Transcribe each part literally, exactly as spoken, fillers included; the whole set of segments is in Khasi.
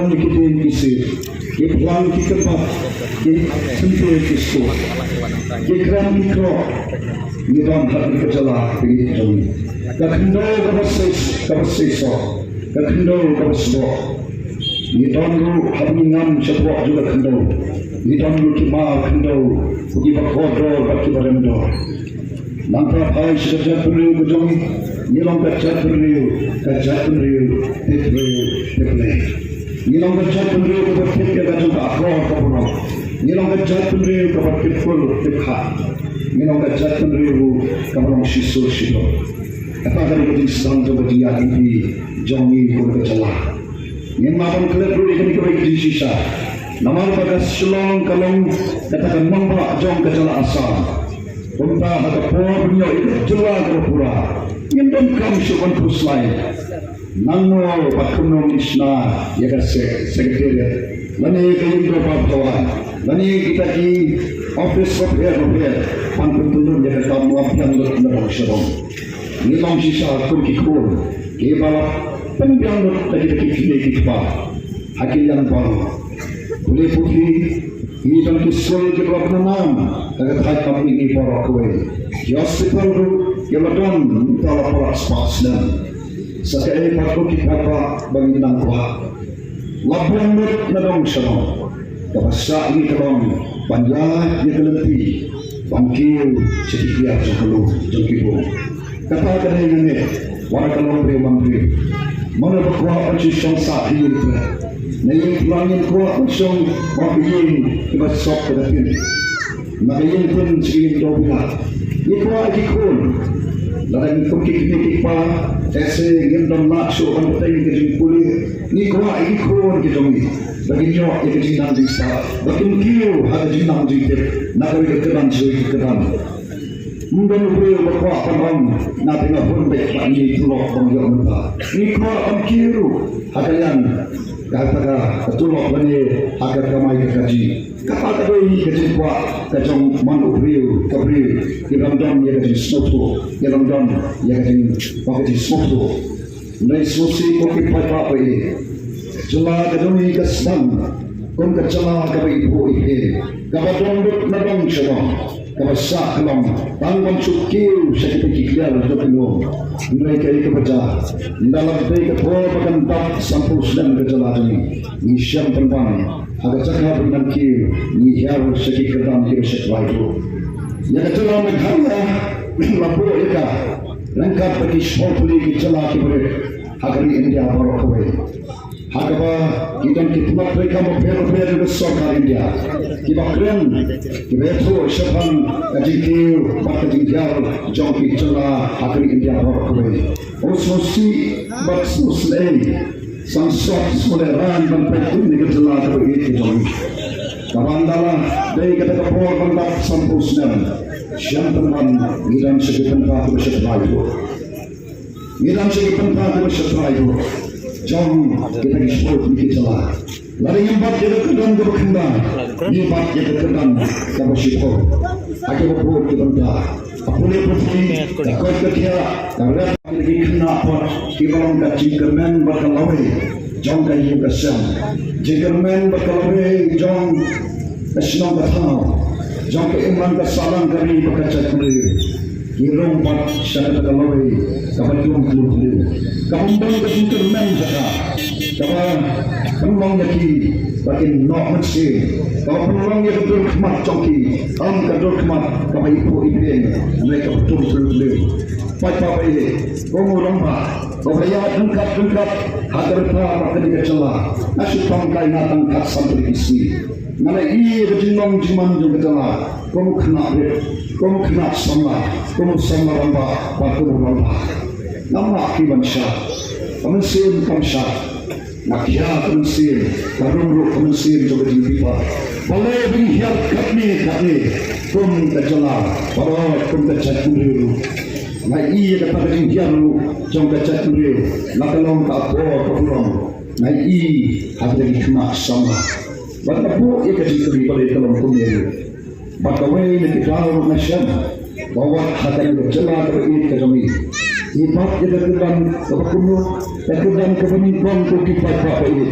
Ki dieng ki siej, ki phlang ki kyrpad, ki syntiew ki sku, ki kren ki krok, ngi don ha ka jylla ka jong ngi. Ka khyndew kaba seisoh, kaba seisoh, ka khyndew kaba sboh. Ngi don ruh haba ngi ngam shapoh jong ka khyndew. Ngi don ruh ki mar khyndew, kiba kordor bad kiba remdor. Nangta phai sha ka jaitbynriew ka jong ngi, ngi long ka jaitbynriew, ka jaitbynriew tip briew tip Blei. Ngi long ka jaitbynriew kaba tip ïa ka jong ka akor ka burom. Ngi long ka jaitbynriew kaba tip khuid tip khah. Ngi long ka jaitbynriew kaba long shisur shitom. Kata ka dei ka jingsdang jong ka jingïaid lynti jong ngi kum ka jylla. Ngim lah ban klet ruh ïa kane kawei ka jingshisha. Namar ba ka Shillong ka long kata ka nongbah jong ka jylla Assam. Kumta ha ka por ban ïoh ïa ka jylla kaba pura, ngim donkam shuh ban khuslai. Nangno bad kumno ngin shna ïa ka se-, secretariat, lane ka ïing dorbar thawaiñ, lane kita ki office bapher bapher ban pyntyllun ïa ka kam lam biang lut na dong sha dong. Ngi long shisha kum ki khun kiba la pynbiang lut da kita ki kmie ki kpa ha ki liang baroh. Pule puthi, ngi don ki skul kiba la pyndonkam ha ka thaiñ ka mihngi baroh kawei. Ki hospital ruh kiba la don mynta la palat spah snem. Sa kaei pat ko ki paidbah ba ngin nang kwah? La biang lut na dong sha dong. Kaba sah ngi ka long ban ïaid ïa ka lynti ban kiew sha ki kiar jong ka lum jong ki bun. Kata ka dei nga ngeit, wat la ka long briew man briew. Mano ba kwah ban shu shong sah ha ïing pyrthei? Na ïing pyrthei ngin kwah ban shong bad ka ïing kaba sop kaba thin. Na ka ïing thin sha ka ïing dewbiang. Ngi kwah ïa ki khun. Lada ngi kum ki kmie ki kpa, te se ngim don lad shuh ban bteng ka jingpule. Ngi kwah ïa ki khun ki jong ngi ba kin ïoh ïa ka jingnang jingstad, ba kin kiew ha ka jingnang jingtip na kawei ka kyrdan sha kawei ka kyrdan. Ym don u briew ba kwah ban ong, nga te nga hun beit bad ngi tulop ban ïoh mynta. Ngi kwah ban kiew ruh ha ka liang kata ka tulop lane ha ka kamai ka kajih. Kata ka dei ka jingkwah ka jong man u briew ka briew. Ki dang don ïa ka jingsngewthuh, ki dang don ïa ka jing, ka jingsngewthuh. Hynrei sngewsih ko ki paidbah ba ïeit, jylla ka jong ngi ka sdang kum ka jylla kaba iphuh iphieng, kaba don lut na dong sha dong, kaba sah ka long tang ban shu kiew sha kita ki kliar jong ki lum. Hynrei kaei kaba jia, ynda la dei ka por ba kan dap sanphew snem ka jylla jong ngi, ngi shem pynban ha ka jaka ba ngi nang kiew, ngi hiar sha ki kyrdan kiba sha trai ruh. Ïa ka jylla Meghalaya la buh ïa ka ryngkat bad ki shiphew tylli ki jylla kiba rit ha ka ri India baroh kawei. Ha kaba ki don ki tnat treikam bapher bapher jong ka sorkar India kiba kren, kiba ïathuh shaphang ka jingkiew bad ka jinghiar jong ki jylla ha ka ri India baroh kawei. U sngewsih bad sngewsynei, sangsot sngewlehrain ban peit ïa ka jylla kaba ïeit ka jong ngi. Kaba ynda la dei kata ka por ban dap sanphew snem, shem pynban ngi don sha ki bynta kiba sha trai ruh. Ngi don sha ki bynta kiba sha trai ruh jong kita ki shiphew tylli ki jylla. Lada ngim bat ïa ka kyrdan kaba khyndai, ngi bat ïa ka kyrdan kaba shiphew. Ha kiba bun ki bynta, ha pule puthi, ka koit ka khiah, ka rep, kita ki khynnah pat kiba long ka jingkyrmen bad ka lawei jong ka ïing ka sem, jingkyrmen bad ka lawei jong ka shnong ka thaw, jong ka imlang ka sahlang ka ri bad ka jaitbynriew. Ki rung pat sha kata ka lawei kaba dum khlem khlem, kaba ym don ka jingkyrmen jaka, kaba pynlong ïa ki ba kin noh mynsiem, kaba pynlong ïa ka dur khmat jong ki ym ka dur khmat kaba iphuh iphieng, hynrei kaba dum khlem khlem. Paidbah ba ïeit, ko u rangbah, ko ba ïaid ryngkat ryngkat ha ka rta bad kane ka jylla, nga shu tang kai, nga tang kat san tylli ki sngi. Nga la ïohi ïa ka jinglong jingman jong ka jylla kum u khynnah rit, kum u khynnah samla, kum u samla rangbah bad kum u rangbah. Ngam lah ki ban shad, ka mynsiem kam shad. Nga khia ka mynsiem, ka rung ruh ka mynsiem jong ka jingpynbeit. Balei ba ngi hiar katne katne kum ka jylla, baroh kum ka jaitbynriew ruh. Nga ïohi ïa kata ka jinghiar ruh jong ka jaitbynriew, la ka long ka akor ka burom. Nga ïohi ha ka jingkhynnah samla. Bad nga buh ïa ka jingkylli, balei ka long kumne ruh? Bad kawei na ki daw ruh nga shem ba wat ha kane ka jylla kaba ïeit ka jong ngi, ngi bat ïa ka kyrdan kaba kynnoh, ka kyrdan kaba nyngkong ko ki paidbah ba ïeit.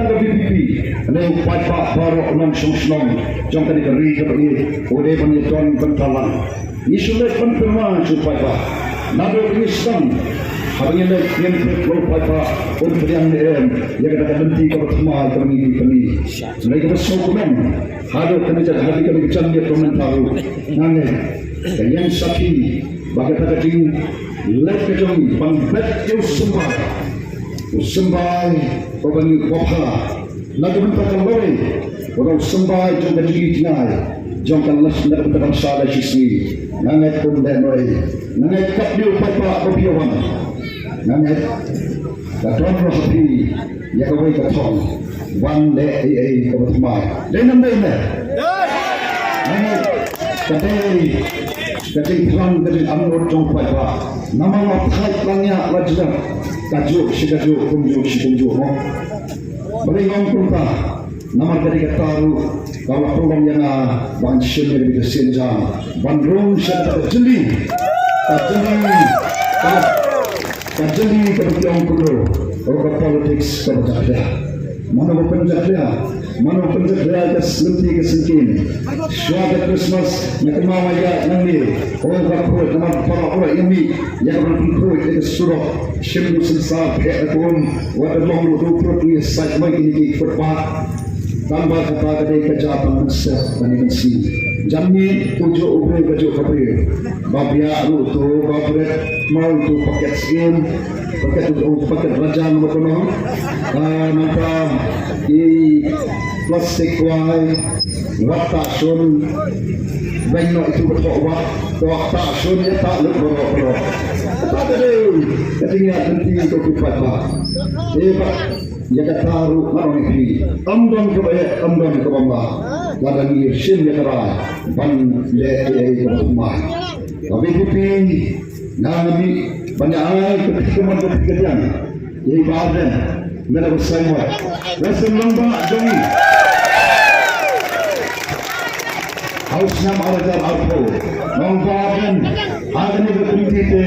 tang ka VPP, ne u paidbah baroh nongshong shnong jong kane ka ri kaba ïeit u dei ban ïadon bynta lang. Ngi shu leit ban pynbna sha u paidbah. Naduh ba ngi sdang, haba ngi leit ngin peit ba u paidbah un pdiang ne em ïa kata ka lynti kaba thymmai kaba ngi pynmih. Hynrei kaba sngewkmen, haduh kane ka, haduh kane ka janmiet ka mynta ruh, nga ngeit ka ïeng sakhi ba kata ka jingleit ka jong ngi ban bet ïa u symbai, u symbai uba ngi bopha na ka bynta ka lawei, uba u symbai jong ka jingïeit jong ka las na ka bynta ka bynta la shisngi. Nga ngeit kum dei noi, nga ngeit kat dei u paidbah ba phi wan. Nga ngeit ka don ruh ha phi ïa kawei ka thong, wan leh ei ei kaba thymmai. Dei nam dei ne? Nga ngeit ka dei ka jingthrang ka jingangnud jong u paidbah. Namar la thait la ngiah la jrep, kajuh shi kajuh, kumjuh shi kumjuh mo. Balei nga ong kumta? Namar ka dei kata ruh ka la pynlong ïa nga ban shim ïa ka sien jam ban rung sha ka jylli, ka jylli, ka, ka jylli kaba ki ong kumno, o ka politics kaba jakhlia. Mano ba pynjakhlia? Mano ba pynjakhlia ka lynti ka syngkien? Shuwa ka Christmas nga kynmaw ïa nangne, o ka khuid namar para ura ïa mi ïa ka ban pynkhuid ïa ka surok. Shim u synsar phet da ka um, wat da long ruh u prut u ïasaid mai kine ki footpath. Tang ba kata ka dei ka jaka ban sep ban ïa mynsiem. Jan ngi u juh u briew ka juh ka briew. Ba biah ruh to, ba bret mo to paket siem, paket u paket rajang mo kono. Ah, nangta i plastik wai, wat ta shun, beng no itu betok wat, to ta shun ïa ta lut baroh baroh. Kata ka dei ka jingïaid lynti ko ki paidbah. Eh, ba ïa kata ruh nga ong ïa phi, ym don kaba eh, ym don kaba mlah. Lada ngi shim ïa ka rai ban leh ïa kaba thymmai. Ka V P P nga ngeit ban ïa ai ka khmat ka khmat ka diang ïa i Bah Ardent, mela ba sai mo. Western Rangbah jong ngi. Ha u snem ar hajar arphew, nong ba kan ha kane ka kynti te,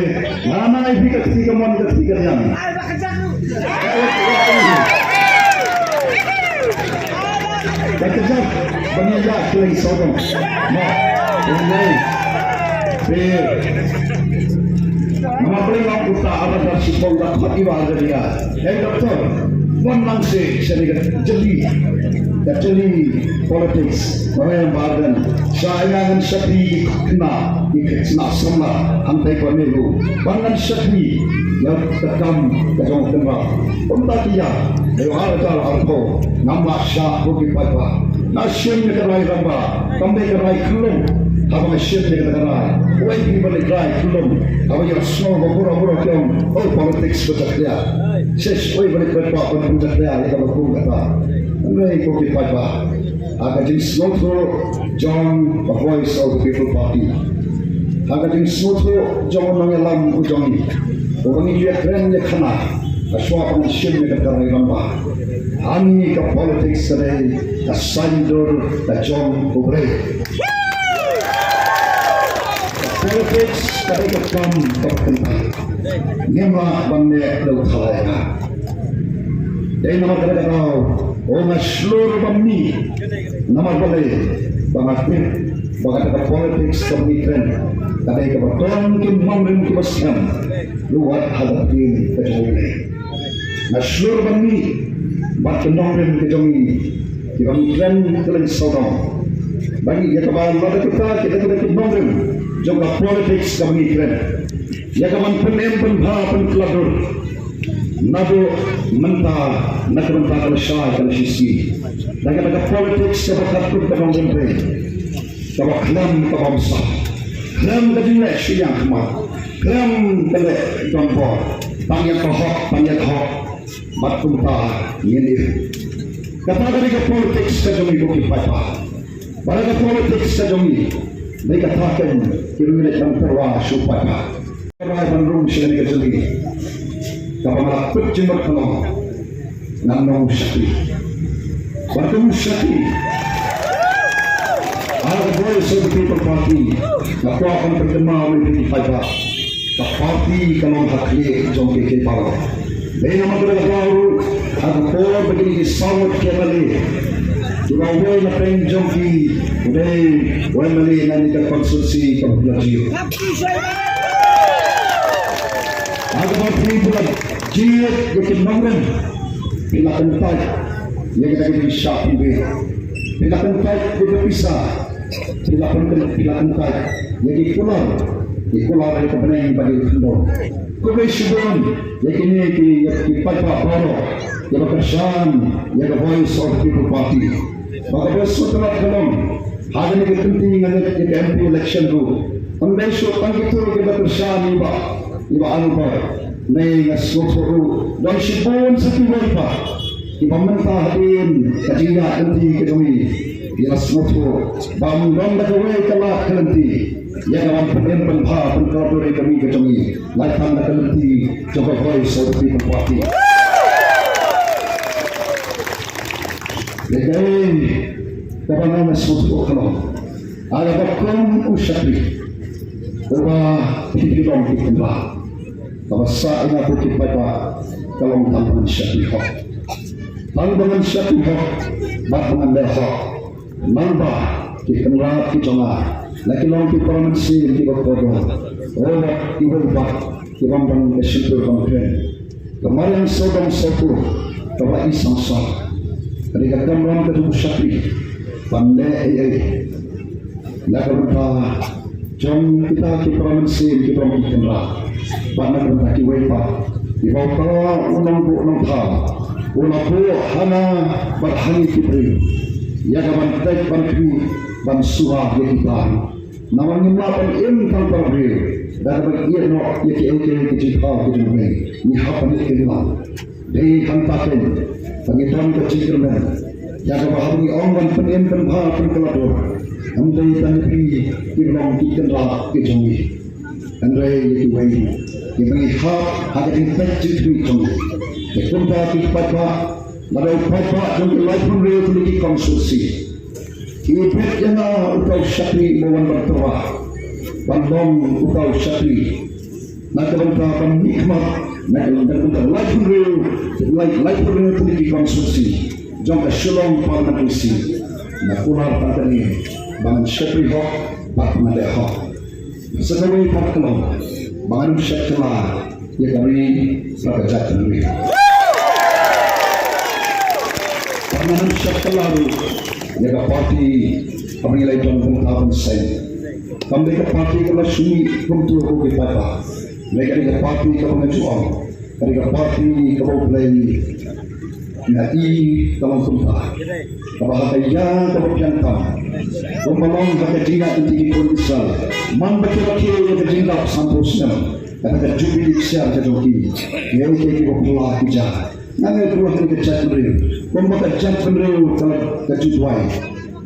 nga nang ai phi ka kti kamon ka kti kadiang. Ka kjat ban ïa ïa kylliang sawdong. Mo, ong nai. Phi. Namar phi long uta ar hajar shiphew da khot iwa hajar ïa. Hei doktor, mon nang se sha ka jylliew, ka jylliew politics. Ba ïa Bah Ardent, sha ïa ngan shakri ki khynnah, ki khynnah samla hangtai ba ne ru. Ba ngan shakri ïa ka kam ka jong ka. Kumta ki ïa, ïa ar hajar arphew, ngam lah shah ko ki paidbah. Nga shim ïa ka rai rangbah, kam dei ka rai khyllung. Haba nga shim ïa ka rai, wei phi ba dei rai khyllung. Haba ïa sngew ba bura bura ki ong, oh, politics ba jakhlia. Shish, wei ba dei paidbah ban kum jakhlia ïa kaba kum kata. Hynrei ko ki paidbah, ha ka jingsngewthuh jong ka Voice of the People Party, ha ka jingsngewthuh jong u nongïalam u jong ngi, uba ngi ju ïakren ïakhana, ha shuwa ba ngi shim ïa ka rai rangbah, hangne ka politics ka dei ka saiñdur ka jong U Blei. Ka politics ka dei ka kam kaba kynthah. Ngim lah ban leh da u thala ïa nga. Dei namar kata ka daw, o nga shlur ban mih. Namar balei? Ba nga tip ba kata ka politics kaba ngi kren ka dei kaba don ki nongrim kiba skhem. Ruh wat ha ka ktien ka jong U Blei. Nga shlur ban mih bad ki nongrim ki jong ngi kiba ngi kren kylleng sawdong. Ba ngi ïa kaba lada kita kita kita ki nongrim jong ka politics kaba ngi kren, ïa ka ban pynim pynbha pynkhlad dur. Naduh mynta, na ka bynta ka lashai ka lashisngi, da kata ka politics kaba katkum ka nongrim pyrshah, kaba khlem ka bamsap, khlem ka jingleh shu ïa khmat, khlem ka leh donbor, tang ïa ka hok, tang ïa ka hok. Bad kumta ngin ïa, kata ka dei ka politics ka jong ngi ko ki paidbah. Bad ka politics ka jong ngi dei kata ka, ki ruh ngi leh ban pyrwa sha u paidbah. Ka rai ban rung sha kane ka jylliew kaba nga la put jingmut ka long, ngan long u shakri. Bad kum u shakri, ha ka Voice of the People Party nga kwah ban pynkynmaw ïa phi ki paidbah, ka party ka long ha khlieh jong ki ki baroh. Dei namar kata ka daw ruh, ha ka por ba kine ki saw ngut ki M L A, kiba uwei na pdeng jong ki u dei u M L A na kane ka constituency kaba phi la jied. Ha kaba phi la jied ïa ki nongrim, phi la kyntait ïa kita ki jingshah pynbiej, phi la kyntait ïa ki pisa, phi la pyn-, phi la kyntait ïa ki kular, ki kular ïa ka bneng bad ïa ki khyndew. Khublei shibun ïa kine ki, ïa ki paidbah baroh kiba kyrshan ïa ka Voice of the People Party. Ba kaba sngewtynnat ka long, ha kane ka kynti nga ngeit ïa ka M P election ruh, ym dei shuh tang kito kiba kyrshan ïa i Bah, ïa i Bah Albert. Hynrei nga sngewthuh ruh don shibun sa kiwei pat kiba mynta hadien ka jingïaid lynti ka jong ngi, ngi la sngewthuh ba ym don da kawei ka lad ka lynti ïa ka ban pynim pynbha pynkhlad dur ïa ka ri ka jong ngi, lait tang da ka lynti jong ka Voice of the People Party. Dei kaba nga nga sngewthuh ka long, ha kaba kum u shakri uba phi phi long ki kynrad, kaba sah ïa nga ko ki paidbah ka long tang ba ngan shakri hok, tang ba ngan shakri hok bad ba ngan leh hok. Nangba ki kynrad ki jong nga la ki long ki para mynsiem kiba kordor, oh bad kiba u bad kiba ym don ka shyntur ban kren. Ka mariang sawdong sawpur kaba i sangsar. Ka dei ka kamram ka jong u shakri ban leh ei ei na ka bynta jong kita ki para mynsiem kiba ym ki kynrad. Bad na ka bynta kiwei pat kiba uta u nongbuh nongthaw u la buh ha nga bad ha ngi ki briew ïa ka ban dei ban khmih ban sura ïa kita. Namar ngim lah ban im tang para briew da kaba ïeh noh ïa kiei kiei ki jingthaw ki jong u Blei. Ngi hap ban ïeh kynmaw. Dei hangta keiñ ba ngi don ka jingkyrmen ïa kaba haba ngi ong ban pynim pynbha pynkylla dur, ym dei tang ïa phi kiba long ki kynrad ki jong ngi, hynrei ïa kiwei kiba ngi hap ha ka jingpeit jingkhmih jong ngi. Te kumta ki paidbah, lada u paidbah jong ki laiphew hynriew tylli ki constituency ki peit ïa nga uta u shakri uba wan ban tyrwa ban long uta u shakri na ka bynta ban mihkhmat na ka bynta laiphew hynriew, lai laiphew hynriew tylli ki constituency jong ka Shillong Parliamentary Seat. Nga kular tang kane ba ngan shakri hok bad ba ngan leh hok. Sa kawei pat ka long ba ngan ym shet kylla ïa ka ri bad ka jaitbynriew. Bad ngan ym shet kylla ruh ïa ka party kaba ngi la ïadon bynta ban seng. Kam dei ka party kaba shu mih kumta ko ki paidbah. Hynrei ka dei ka party kaba nga ju ong, ka dei ka party kaba U Blei na i ka long kumta, kaba ha ka ïa kaba biang tam, kumba long ha ka jingïaid lynti ki khun Israel man ba ki rakhe ïa ka jingdap sanphew snem, kata ka jubili ksiar ka jong ki. Ïa u ki kiba phylla ki ja. Nga ngeit ruh ha ka jaitbynriew, kumba ka jaitbynriew ka la ka ju duwai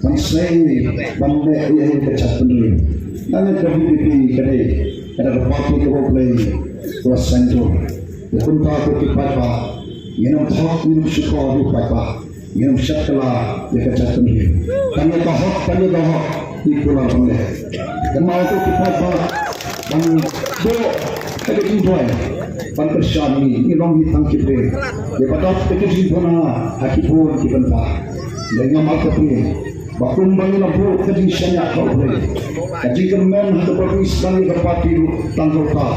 ban sei ban leh ïa ka jaitbynriew. Nga ngeit ka V P P ka dei kata ka party kaba U Blei u la seng dur. Te kumta ko ki paidbah, ngin ym thok, ngin ym shukor ïa u paidbah, ngin ym shet kylla ïa ka jaitbynriew. Tang ïa ka hok, tang ïa ka hok ngi kular ban leh. Kynmaw ko ki paidbah ban buh ïa ka jingduwai ban kyrshan ïa ngi, ngi long hi tang ki briew kiba dap ïa ka jingduna ha ki bun ki bynta. Lei ngam artatien ba kumba ngi la buh ka jingshaniah ha U Blei, ka jingkyrmen ha kaba phi sdang ïa ka party ruh tang ka uta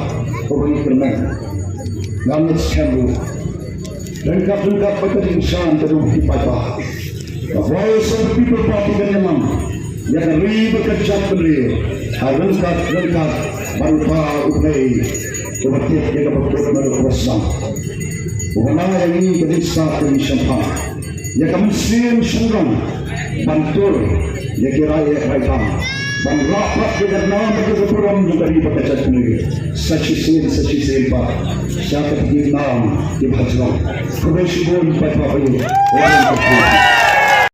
kaba ngi kyrmen. Ngam ngeit skhem ruh ryngkat ryngkat bad ka jingkyrshan ka jong ki paidbah, ka Voice of the People Party kan ïalam ïa ka ri bad ka jaitbynriew ha ryngkat ryngkat bad uta U Blei uba tip ïa kaba kut bad uba sdang, uba la ïa ngi ka jingstad ka jingshemphang, ïa ka mynsiem shynrang ban tur ïa ki rai ïa rai tam, ban rah pat ïa ka nam ïa ka burom jong ka ri bad ka jaitbynriew sa shisien sa shisien pat sha ka ri nam kiba ha jrong. Khublei shibun paidbah.